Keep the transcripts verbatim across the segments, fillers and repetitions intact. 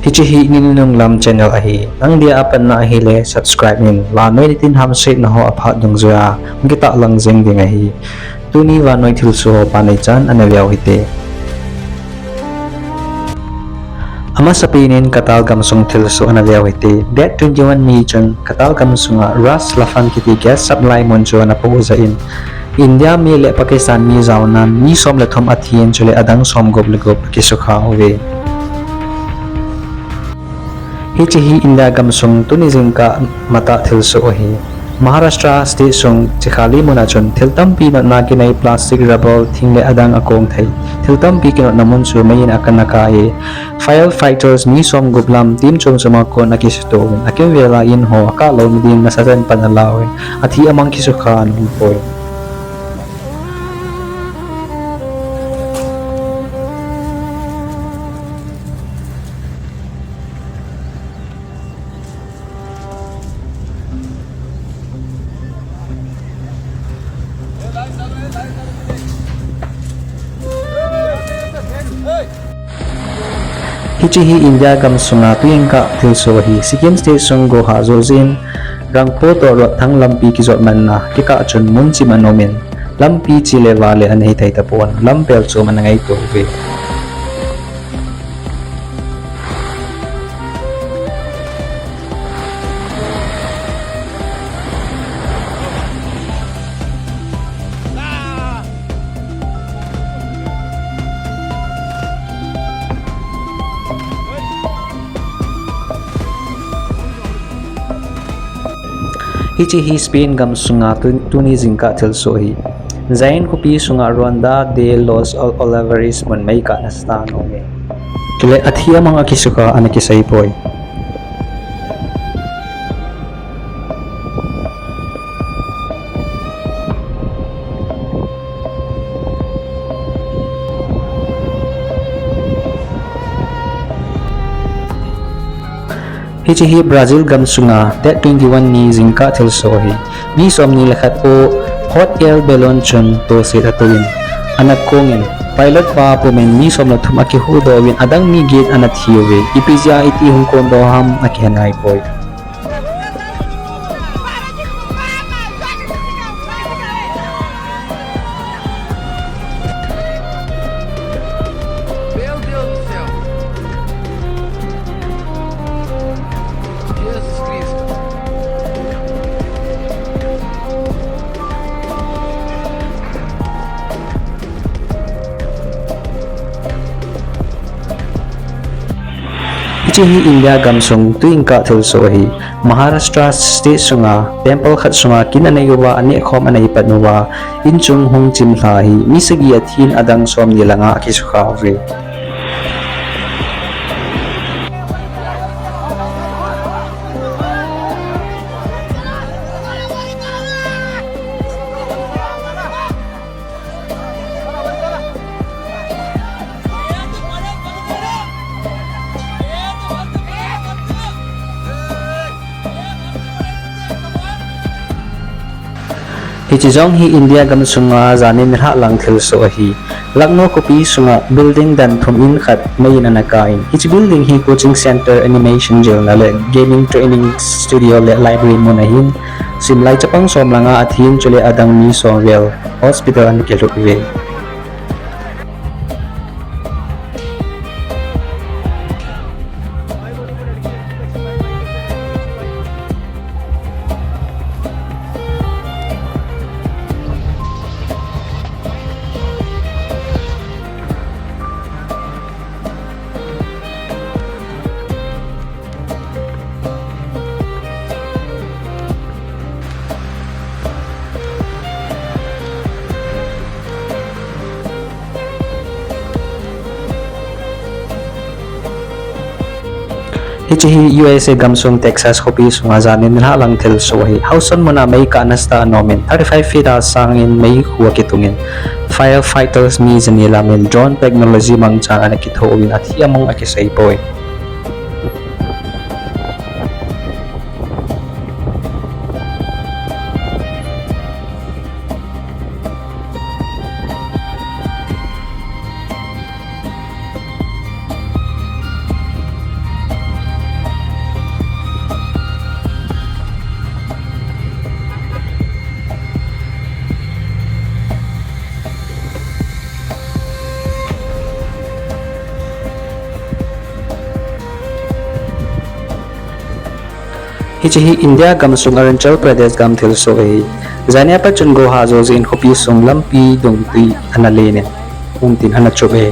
Hiche hi Nini Nunglam channel ahi. Nang dia apat na ahile subscribe in. Vannoi nitin hamsetna ho aphat dungjuiya hung kitahlang jeng ding ahi. Tuni vannoi thilsoh ho panei chan ana veu hite. Amasapen in Qatar gamsung thilsoh ana veu hite. Date twenty-one ni chun Qatar gamsunga Ras Laffan kiti gas supply mun chu ana pohjah in, India mi le Pakistan mi jaonan mi som le thum athin, chule adang som gup le gup akisukha uve. Hiche hi India gamsung tuni jingkah matah thilsoh ahi. Maharashtra state sung Chikhali muna chun thil tampi notna kinei plastic, rubber, thing le adang akong thei thil tampi kinotna mun chu mei in akana kai e. Firefighters mi som gup lam team chom choma kon akisuto uvin, akimvela in ho akah lou ding nasatah in pan ala uvin, athi amang kisukha ana um poi. Hiche hi India gamsunga tujingkah thilsoh ahi. Sikkim state sung gohah joh jeh in rangpho toh rotthang lampi kijot manna kikah chun mun chim ana um in, lampi chi le va le ana hithei tapon, lampel chom ana ngaito uve. Hiche hi Spain gamsunga tu-, tuni jingkah thilsoh ahi. Jaén khopi sunga Ronda de los Ol-, Oliveres mun mei kah nasatah in ana um e. Chule athi amang akisukha ana kisei poi. Hiche hi Brazil gamsunga date twenty-one ni jingkah thilsoh ahi. Mi somni le khat po hot air balloon chun toset atouvin, ana kongin, pilot pa pumin mi som le thum akihuhdoh uvin, adang mi get ana thi uve. Ipi jeh a hiti hung kondoh ham akihe nai poi. Meu Deus do céu. Jesus Cristo. Hiche hi India gamsung tujingkah thilsoh ahi. Maharashtra state sunga temple khat sunga kin anei uva, aneh khom anei pat uva, inchung hung chimlha hi mi sagi athin, adang somni le nga akisukha uve. Hiche jong hi India gamsunga janin nilhah lang thilsoh ahi. Lucknow khopi sunga building dan thum in khat mei in ana kai in, hiche building hi coaching center, animation jilna le gaming training studio le library mun ahin, simlai chapang som le nga athin, chule adang mi som vel hospital ana kilut uve. Hiche hi U S A gamsung Texas khopi sunga janin nilhah lang thilsoh ahi. Houston muna mei kah nasatah in ana um in, thirty-five feet a sangin meikhu akitungin, firefighters mi jani lamin drone technology mangchan ana kitho uvin athi amang akisei poi. Hiche hi India gamsung Arunachal Pradesh gam thilsoh ahi. Janhi apat chun Goa ha jou jeh in khopi sung lampi dung tui ana len in, um tin ana chup e.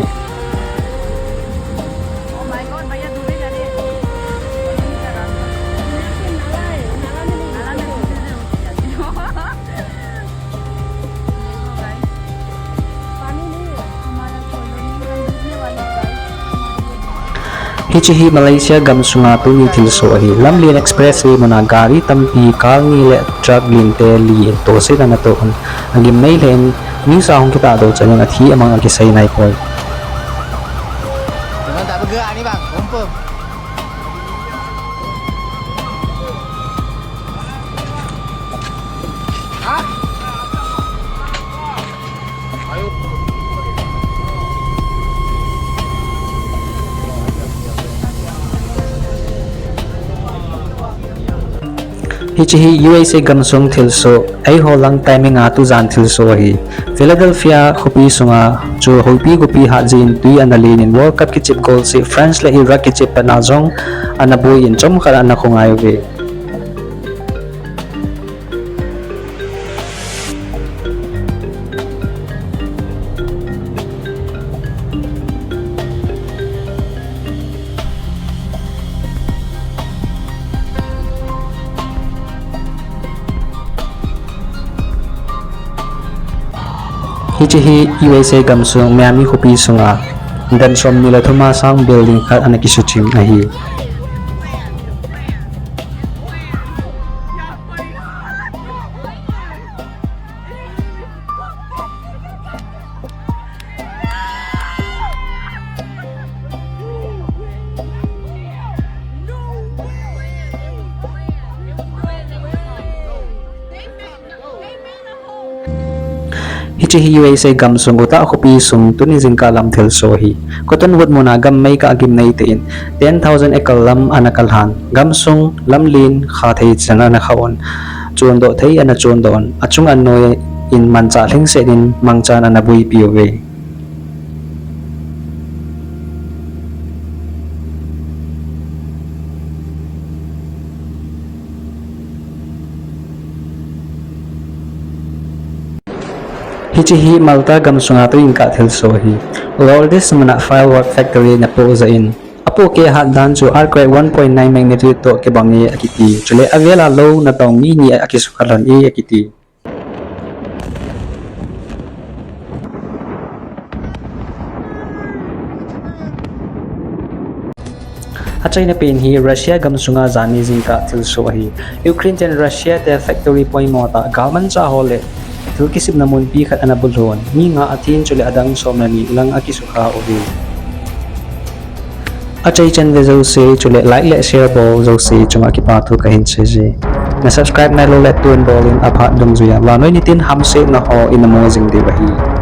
Hiche hi Malaysia gamsunga tuni thilsoh ahi. Lamlen expressway muna gari tampi car ni le truck lente li tohset ana toh un, agimnei lheh in, misa hung kitahdoh chan in athi amang akisei naipoi. Hiche hi U S A gamsung thilsoh, eiho lang timing a tujan thilsoh ahi. Philadelphia khopi sunga chu hoipi gopi hat jeh in tui ana len in World Cup kichep golseh France le Iraq kichep patna jong ana boi in chomkhat ana khongai uve. Hiche hi U S A gamsung Miami khopi sunga dan somni le thum a sang building khat ana kisuchim ahi. Hiche hi U S A gamsung Utah khopi sung tuni jingkah lam thilsoh ahi. Cottonwood muna gam meikah agimnei te in ten thousand acre lam ana kalhan. Gamsung lamlen kha thei chan ana kha un, chondoh thei ana chondoh un, achung anoi in manchah lhingset in mangchan ana boipi uve. Hiche hi Malta gamsunga tuni jingkah thilsoh ahi. Lourdes muna firework factory ana poh jeh in, apohkeh hat dan chu earthquake one point nine magnitude toh kibang e akiti. Chule avel a lou natong mi ni akisukha lhon e akiti. Achaina pen hi Russia gamsunga janhi jingkah thilsoh ahi. Ukraine ten Russia te factory poimo tah galmanchah ho le thil kisipna munpi khat ana bulhon, mi nga athin chule adang som le ni lang akisukha uve. Achaichan ve jouse chule like le share bol jouse chunga kipa thu kahin seije. Na subscribe nailou le tun bol in aphat dungjuia vannoi nitin hamsetna ho ina mu jing diu ahi.